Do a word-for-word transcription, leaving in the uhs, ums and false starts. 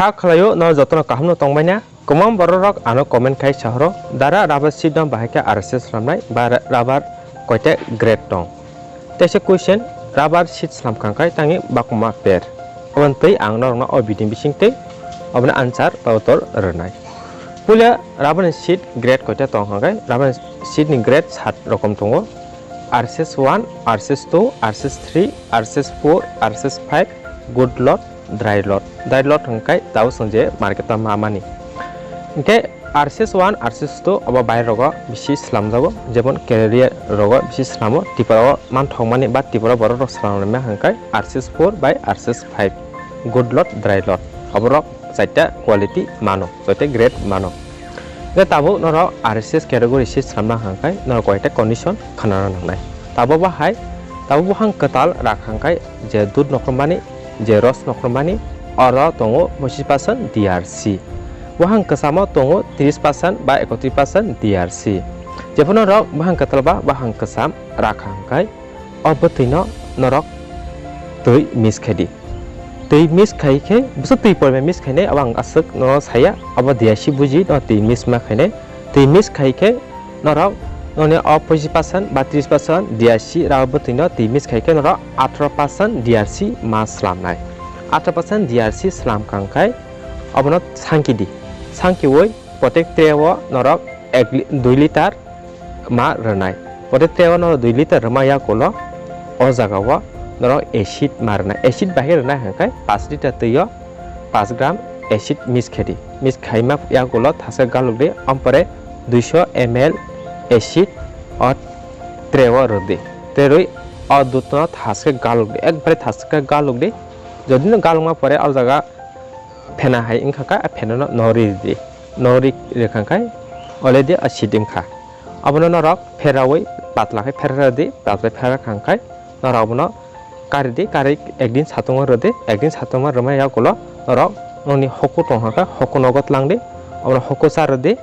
Kha khlaio, no jotono kaham no tongmani. Kwbang borok rok ano comment khai sahoro, dara rubber sheet no bahai khe R S S slamnai ba ra-, rubber koite grade tong. Teisa question, rubber sheet slam kha khai tangwi bakma per. Aboni twi ang norokno o video bising twi aboni answer ba uttor rwnai. Puila rubber ni sheet grade koite tong kha khai, rubber sheet ni grade sat rokom tongo. R S S one, R S S two, R S S three, R S S four, R S S five, good load, dry load. Dry load hwnkhe tabuk chwng je market o ma mani. Hwnkhe R S S one, R S S two obo bai rogo bisi slamjago, jemon carrier rogo bisi slamo, Tripura o manthokmani ba Tripura borok rok slamlaima hwnkhe R S S four bai R S S five, good load, dry load. Oborok chaita quality mano, chaita grade mano. Hwnkhe tabuk norok R S S category sheet slamna hwnkhe norok koita condition khnana nangnai. Tabuk bahai, tabuk buphang kwtal rak hwnkhe je dud nokhormani, je ros nokhormani, oro tongo pochish percent D R C. Buphang kwchamo tongo tris percent ba ekotris percent D R C. Jephuru norok buphang kwtal ba buphang kwcham rak hwnkhe o bwtwino norok twi mix khai di. Twi mix khai khe, bwswk twi pormai mix khainai, abo ang aswk no saya, abo D R C buji no twi mix ma khainai. Twi mix khai khe norok noni o pochish percent ba tris percent D R C rok bwtwino twi mix khai khe norok atharo percent D R C ma slamnai. Atharo percent D R C slam kha khai obono sangki di. Sangkiwi protek tray o norok ek li-, dui liter ma rwnai. Pote teo no dui liter rwma yakulo o jaga o norok acid ma rwnai. Acid bahai rwnai hwnkhe paanch liter twi o paanch gram acid mix khe di. Mix khaima yakulo thaske galuk di, ompore duiso M L acid o tray o rw di. Tei rwi o dudh no thaske galuk di, ekbare thaske galuk di. Jodi no galukma pore o jaga phena hai wngkha khe, a phena no nori di. Nori rwkha khai already a seat wngkha. Abono norok pherawi patla khe phera di, patla phera kha khai norok abono kari di, kari ekdin satungo rw di, ekdin satungo rwma yakulo norok noni hoku tongkha khe hoku nogo tlang di, abono hoku cha rw di,